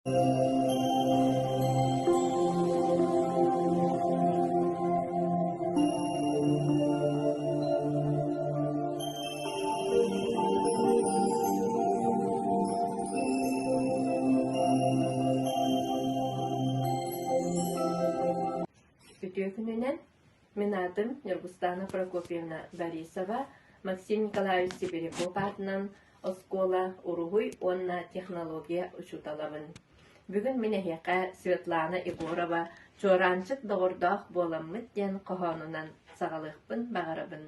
Үтүө күнүнэн! Мин аатым Ньургустаана Прокопьевна Борисова, Максим Николаевич Сибиряков аатынан оскуола уруһуй уонна технология учууталабын. Бүгүн мин эһиэхэ Светлана Егорова «Чуораанчык доҕордоох буоламмыт» диэн хоһоонунан саҕалыахпын баҕарабын.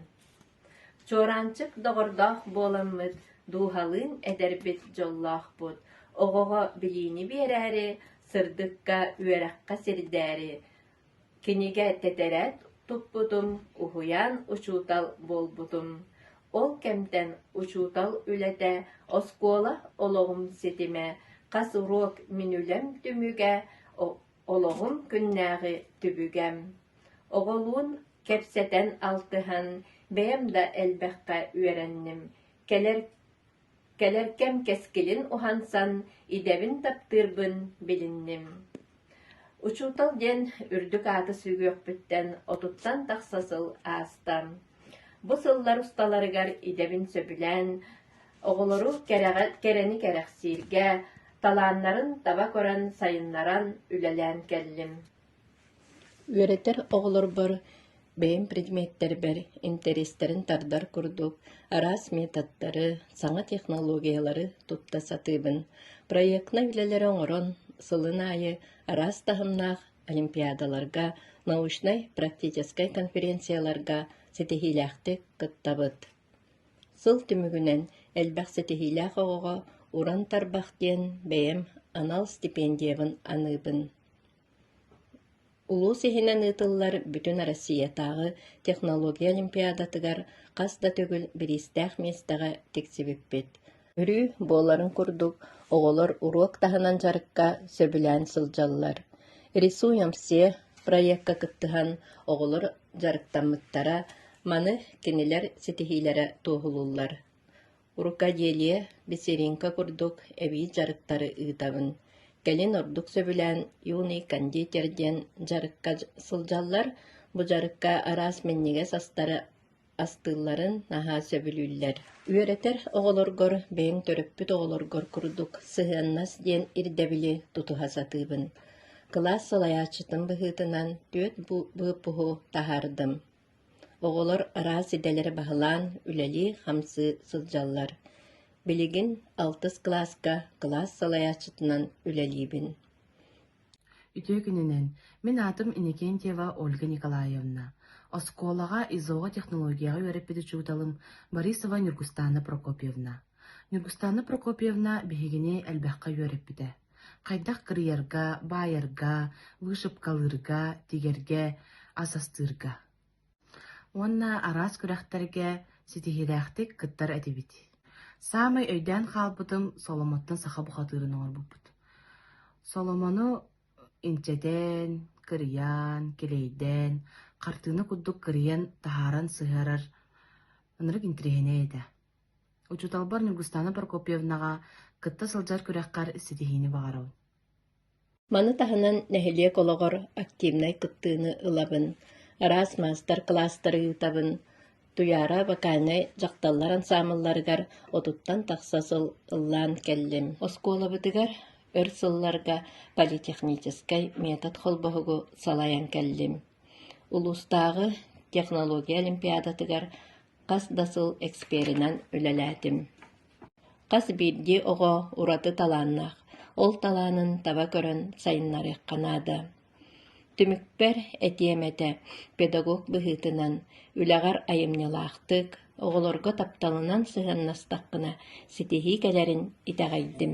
Чуораанчык доҕордоох буоламмыт, дууһалыын эдэрбит дьоллоохпут, оҕоҕо билиини биэрээри, сырдыкка, үөрэххэ сирдээри, Кинигэ тэтэрээт туппутум, уһуйаан учуутал буолбутум. Ол кэмтэн учуутал үлэтэ, оскуола олоҕум ситимэ, хас уруок мин үлэм түмүгэ, олоҕум күннээҕи түбүгэм. Оҕолуун кэпсэтэн алтыһан, бэйэм да элбэххэ үөрэнним. Кэлэр Кэлэр кэм кэскилин уһансан, идэбин таптыырбын билинним. Учуутал диэн үрдүк ааты сүгүөхпүттэн отуттан тахса сыл ааста. Бу сыллар усталарыгар идэбин сөбүлээн, оҕолору кэрэҕэ, кэрэни кэрэхсииргэ, талааннарын таба көрөн сайыннаран үлэлээн кэллим. Үөрэтэр оҕолорбор бэйэм предметтэрбэр интэриэстэрин тардар курдук араас методтары, саҥа технологиялары тутта сатыыбын. Проектнай үлэлэри оҥорон, сылын аайы араас таһымнаах олимпиадаларга, научнай-практическай конференцияларга ситиһиилээхтик кыттабыт. Сыл түмүгүнэн элбэх ситиһиилээх оҕоҕо «Уран тарбах» диэн бэйэм анал стипендиябын аныыбын. Улуус иһинэн ыытыллар Бүтүн Россиятааҕы технология олимпиадатыгар хас да төгүл бириистээх миэстэҕэ тиксибиппит. Өрүү буоларын курдук, оҕолор уруок таһынан дьарыкка сөбүлээн сылдьаллар. «Рисуем все» проекка кыттыһан оҕолор дьарыктаммыттара, маны кинилэр ситиһиилэрэ туоһулууллар. Рукоделие, бисеринка курдук эбии дьарыктары ыытабын. Кэлин ордук сөбүлээн «Юный кондитер» диэн дьарыкка сылдьаллар. Бу дьарыкка араас минньигэс астары астыылларын наһаа сөбүлүүллэр. Үөрэтэр оҕолоргор бэйэҥ төрөппүт оҕолоргор курдук сыһыаннас диэн ирдэбили тутуһа сатыыбын. Кылаас салайааччытын быһыытынан түөрт выпуһу таһаардым. Оҕолор араас идэлэри баһылаан үлэлии-хамсыы сылдьаллар. Билигин алтыс кылааска кылаас салайааччытынан үлэлиибин. Үтүө күнүнэн! Мин аатым Иннокентьева Ольга Николаевна. Оскуолаҕа ИЗО-ҕа технологияҕа үөрэппит учууталым Борисова Ньургустаана Прокопьевна. Ньургустаана Прокопьевна биһигини элбэххэ үөрэппитэ. Хайдах кырыйарга, баайарга, вышивкалыырга, тигэргэ, ас астыырга. Уонна араас күрэхтэргэ ситиһиилээхтик кыттар этибит. Саамай өйдөөн хаалбытым соломоттон саха бухатыырын оҥорбуппут. Соломону инчэтэн, кырыйан, килэйдээн, хартыына курдук кырыйан таһааран сыһыарар ынырык интэриэһинэй этэ. Учууталбар Ньургустаана Прокопьевнаҕа кытта сылдьар күрэххэр ситиһиини баҕарабын. Маны таһынан нэһилиэк олоҕор активнай кыттыыны ылабын, араас маастар-кылаастары ыытабын, Туйаара вокальнай дьахталлар ансаамылларыгар отуттан тахса сыл ыллаан кэллим. Оскуолабытыгар өр сылларга политехническай метод холбоһугу салайан кэллим. Улуустааҕы технология олимпиадатыгар Хас да сыл эксперинэн үлэлээтим. Хас биирдии оҕо ураты талааннаах, ол талаанын таба көрөн сайыннарыахха наада. Түмүкпэр этиэм этэ, педагог быһыытынан үлэҕэр айымньылаахтык, оҕолорго тапталынан сыһыаннастаххына ситиһии кэлэрин итэҕэйдим.